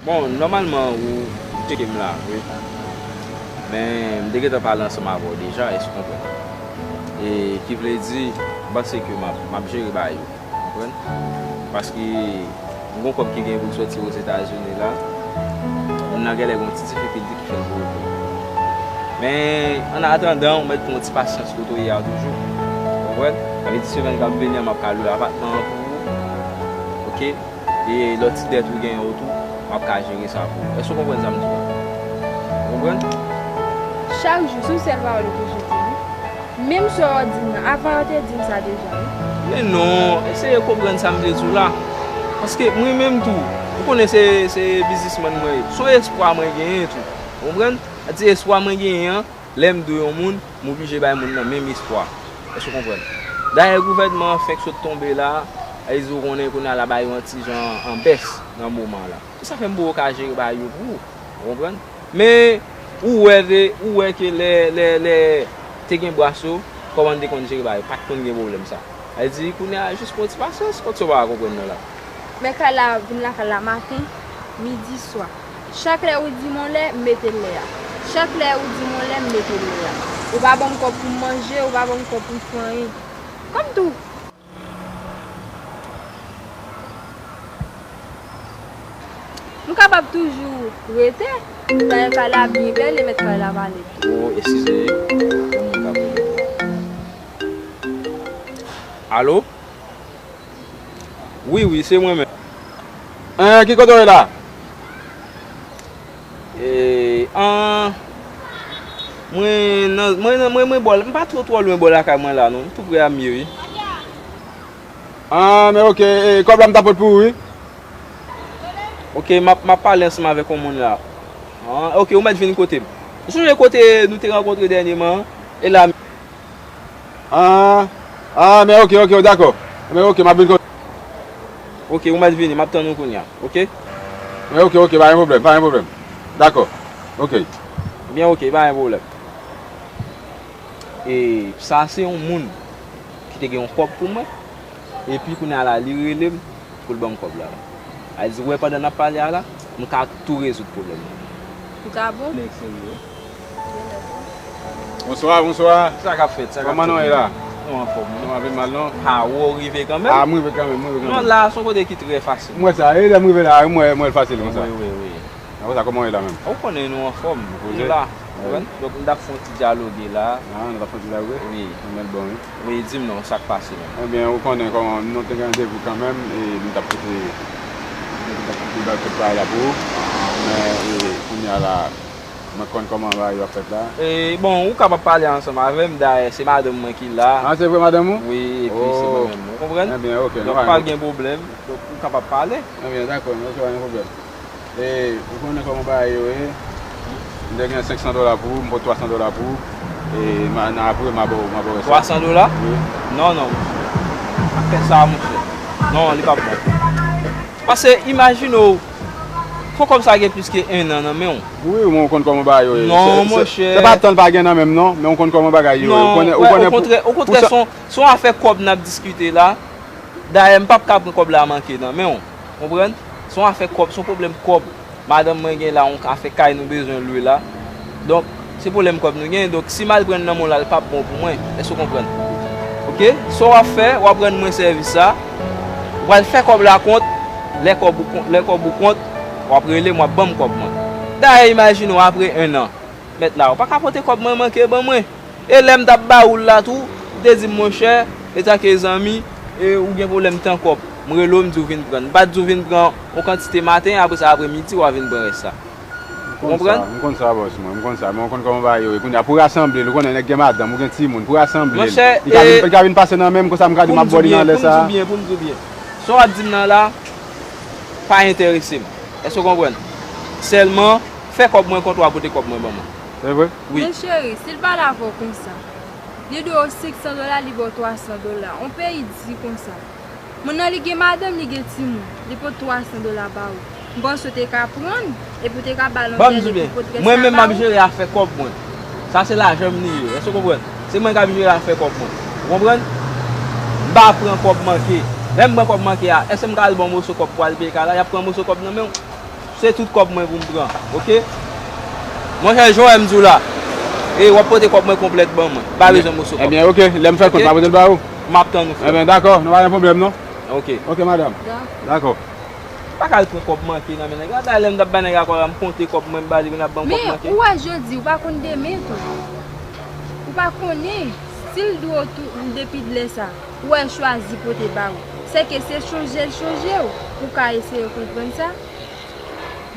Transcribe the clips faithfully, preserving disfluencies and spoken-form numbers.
Bon, nòmalman, ou tcheke m la, wi. Men, m te gentan pale ansanm avè w deja, èske w konprann? E, ki vle di, m panse ke m ap, m ap jere bagay yo, w konprann? Paske, m gon kòb ki gen pou l sòti Ozetazini la, m nan genlè gon ti difikilte ki fè l poko vini. Men, an atandan, ou mèt pran yon ti pasyans kote w ye a toujou, w konprann? Sa vle di, semèn k ap vini an, m ap ka lwe apatman an pou ou, oke? E lòt ti dèt ou genyen yo tou, m ap ka jere sa pou ou. Èske w konprann sa m di w la? Ou konprann? Chak jou, se yon sèl pawòl yo toujou di wi. Menm sa w di m nan, avan yo te di m sa deja wi. Men non, eseye konprann sa m vle di w la. Paske mwen menm tou, ou konnen se, se biznismann mwen ye. Se yon espwa mwen genyen tou. Ou konprann? Sa di espwa mwen genyen an, lè m dwe yon moun, m oblije bay moun nan menm espwa. Èske w konprann? Dayè, gouvènman an fenk sot tonbe la, e ou konnen kounye a l ap bay yon ti jan an bès nan moman la. Se sa fè m poko ka jere bagay yo pou ou. Ou konprann? Men, ou wè, te, ou wè ke lè, lè, lè te gen bwaso, kòman n te konn jere bagay yo, pa t konn gen pwoblèm sa. Sa vle di, kounye a, jis pran ti pasyans, kòm si w pa ka konprann nan la. Men kay la, vin lakay la maten, midi, swa. Chak lè ou di m yon lè, m mete l lè a. Chak lè ou di m yon lè, m mete l lè a. Ou pa ban m kòb pou m manje, ou pa ban m kòb pou m fè anyen. Kòm tou. M kapab toujou rete. Dayè kay la byen bèl e mèt kay la pale byen. O, eskize, gen moun k ap rele. Alo? Wi, wi, se mwen menm. An, ki kote w ye la? E, an, mwen nan, mwen nan, mwen, mwen bò, m pa twò, twò lwen bò lakay mwen la, non. M tou pre a m ye, wi. An, men oke, e, kòb la m ta pot pou ou, wi. Oke, m ap, m ap pale ansanm avèk yon moun la. An, oke, ou mèt vin kote m. Ou sonje kote nou te rankontre dènyèman an? E la. Ah, ah, men oke, oke, dakò. Men oke, m ap vin kote. Oke, ou mèt vini, m ap tann ou kounye a, oke? Men oke, oke, pa gen pwoblèm, pa gen pwoblèm. Dakò, oke. Ebyen, oke, pa gen pwoblèm. E sa se yon moun ki te gen yon kòb pou mwen, epi kounye a la, li rele m pou l ban m kòb la. Sa di, wè, pandan n ap pale a la, m ka tou rezoud pwoblèm nan. Ou ka bon? Nèg serye. Bonswa, bonswa. Sa k ap fèt? Sa k ap fèt? Kòman nou ye la? Nou anfòm, wi. Nou anfòm mal, non? Ha, ou rive kanmenm? Ah, m rive kanmenm, m rive kanmenm. Non, la, se yon kote ki trè fasil. M wè sa, e lè m rive la, m wè, m wè l fasil konsa. Wi, wi, wi. Apre sa, kòman w ye la menm? Ou konnen nou anfòm, nou la. Donk, m t ap fè yon ti dyaloge la. Ah, nou t ap fè yon ti dyaloge? Wi. Anben, bon, wi. Wi, di m non, sa k pase menm? Ebyen, ou konnen kòman nou te gen randevou kanmenm, e nou t ap pote, nou t ap pote bagay, tout bagay la pou ou. Men, e, kounye a la, mwen konn kòman bagay yo ap fèt la. E, bon, ou kapab pale ansanm avè m, dayè, se madanm mwen ki la. Ah, se vre madanm ou? Wi, epi se mwen menm, ou konprann? Ebyen, oke, nou pa gen pwoblèm. Donk, ou kapab pale. Ebyen, dakò, ok, pa gen pwoblèm. E, ou konnen kòman bagay yo ye. M te gen senk san dola pou ou, m pot twa san dola pou ou. E, m a, nan apre, m a ba w, m a ba w rès la. Twa san dola? Wi. Non, non. Pa fè sa, monchè. Non, li p ap bon. Paske, imajine w, fò kòb sa gen plis ke en an nan men w. Wi, men ou konn kòman bagay yo ye. Non, monchè. Se pa tan l pa gen nan men m, non, men ou konn kòman bagay yo ye. Non, okontrè, okontrè, se yon, se yon afè kòb n ap diskite la. Dayè, m p ap ka pran kòb la manke nan men w. Konprann? Se yon afè kòb, se yon pwoblèm kòb. Madanm mwen gen la, yon afè kay nou bezwen lwe la. Donk, se pwoblèm kòb nou gen. Donk, si m al pran l nan men w la, l p ap bon pou mwen. Èske w konprann? Oke? Sa w ap fè, w ap rann mwen sèvis sa. Ou pral fè kòb la kont. Lè kòb ou kont, lè kòb ou kont, w ap rele m, w ap ban m kòb mwen. Dayè, imajine w apre en an. Mèt la, ou pa ka pote kòb mwen manke ban mwen. E lè m t ap ba ou l la tou, ou te di m, monchè, etanke zanmi, e ou gen pwoblèm tan kòb. M rele w, m di w vin pran. M pa t di w vin pran yon kantite maten, apre sa, apremidi, w a vin pran rès la. Ou konprann? M konn sa, bòs mwen, m konn sa. Men ou konn kòman bagay yo ye. Kounye a, pou rasanble l, ou konnen nèg gen madanm, ou gen timoun, pou rasanble l. Monchè, li ka vin, li ka vin pase nan men m, konsa m ka di m ap ba w li nan lè sa a. Pou m di w byen, pou m di w byen. Sa w ap di m nan la, pa enterese m. Èske w konprann? Sèlman, fè kòb mwen kont ou a pote kòb mwen ban mwen. Se vre? Wi. Men cheri, si l pale avè w konsa, li dwe w senk san dola, li ba w twa san dola. On peyi di konsa. Moun nan li gen madanm, li gen timoun. Li pot twa san dola ba ou. M panse w te ka pran l, epi w te ka ba l yon sèl, epi w pot rès la ba ou. Ban m di w byen, mwen menm m ap jere afè kòb mwen. Sa se lajan m li ye. Èske w konprann? Se mwen k ap jere afè kòb mwen. Ou konprann? M pa pran kòb manke. Lè m pran kòb manke a, èske m ka al ba w moso kòb pou al peye kay la? Y ap pran moso kòb nan men w. Se tout kòb mwen pou m pran, oke? Monchè, jan w wè m di w la, e w ap pote kòb mwen konplèt ban mwen. M pa bezwen moso kòb. Ebyen, oke, lè m fè kont, m ap pote l ba ou. M ap tann ou, frè. Ebyen, dakò, nou pa gen pwoblèm, non. Oke. Oke, madanm. Dakò. Dakò. M pa ka al pran kòb manke nan men nèg la. Dayè, lè m t ap bay nèg la kòb la, m konte kòb mwen, m ba li, vin ap ban m kòb manke. Men, ou wè jodi, ou pa konn demen tou. Ou pa konnen si l dwe w tou depi lè sa. Ou wè l chwazi pote ba ou. Sèke se chonje l chonje w, ou ka eseye konprann sa.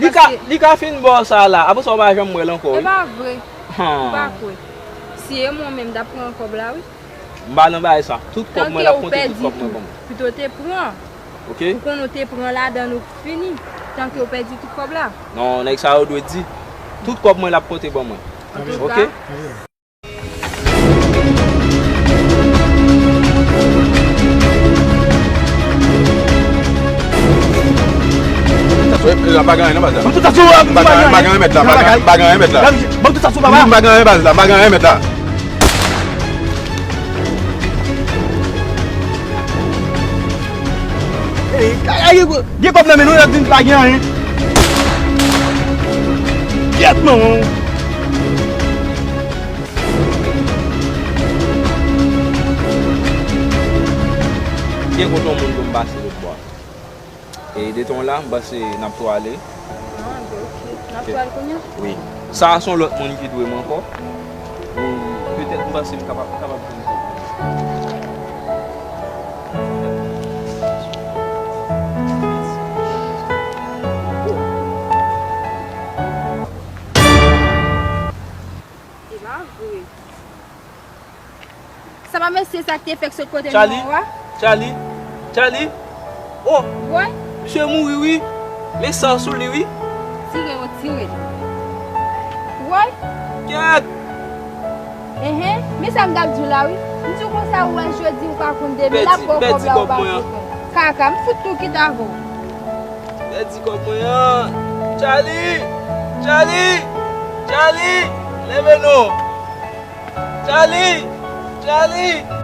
Li ka, li ka fin ba w sa la, apre sa w pa janm wè l ankò, wi. E pa vre. Ou pa kwè. Si e mwen menm, m t ap pran kòb la, wi. M pa nan bagay sa. Tout kòb mwen, l ap konte tout kòb mwen ban mwen. Pito te pran. Oke? Ou konnen w te pran ladan l, ou fini. Tanke w pèdi tout kòb la. Non, nèg sa yo dwe di. Tout kòb mwen, l ap konte ban mwen. Antouka. Oke? La pa gen anyen nan baz la. Ban m tout sa sou ou, m pa gen anyen mèt la, m pa gen anyen mèt la. Ban m tout sa sou ou, papa. M pa gen anyen baz la, m pa gen anyen mèt la. Ey, kaka gen kò-, gen kòb nan men nou, y ap di n pa gen anyen. Kyèt non. Gen kote yon moun pou m pase lòt bò a. E de tan la, m panse n ap tou ale. Ah, ok. N ap tou al kounye a? Wi. Sa a se yon lòt moun ki dwe m ankò. Ou petèt m panse m kapab, m kapab jwenn kòb. E pa vre. Sa pa mesye sa ki te fèk sot kote nou an wa? Charlie, Charlie, Charlie. Oh! Woy! Misye mouri wi. Men san sou li wi. Tire yo, tire l. Woy! Kèt! Enhen, men sa m t ap di w la wi. M di w konsa ou wè jodi ou pa konn demen, l ap ba w kòb la ou pa konn. Kaka, m fout tou kite avè w. Pèdi kòb mwen an. Charlie! Charlie! Charlie! Leve non! Charlie! Charlie!